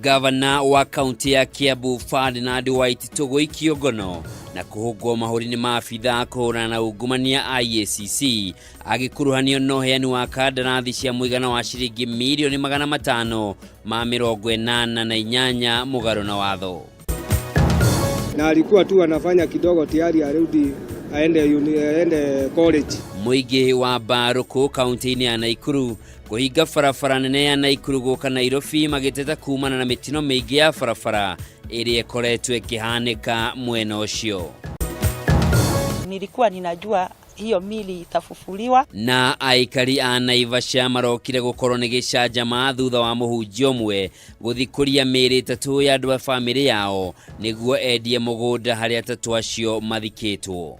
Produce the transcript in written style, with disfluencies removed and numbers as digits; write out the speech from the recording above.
Gavana wa kaunti ya Kiambu Ferdinand Waititu gũikio ngono na kũhũngwo mahũri-inĩ ma abithaa kũhũrana na ungumania a EACC agĩkuruhanio na ũheani wa kandarathi cia mũigana wa ciringi mirioni 588 mũgarũ na watho. Na alikuwa tu anafanya kidogo tayari arudi aende college. Mũingĩ wa Mbarũkũ kaunti-inĩ ya Naikuru kũhinga barabara nene ya Naikuru gũka Nairobi magĩteta kumana na mĩtino mĩingĩ ya barabara ĩrĩa ĩkoretwo ĩkĩhanĩka mwena ũcio. Nilikuwa ninajua hiyo mili itafufuliwa. Na aikari a Naivasha marokire gũkorwo nĩ gĩcanjama thutha wa mũhunjia ũmwe gũthikũria mĩĩrĩ 3 ya andũ a bamĩrĩ yao nĩguo endie mũgũnda harĩa atatũ acio mathikĩtwo.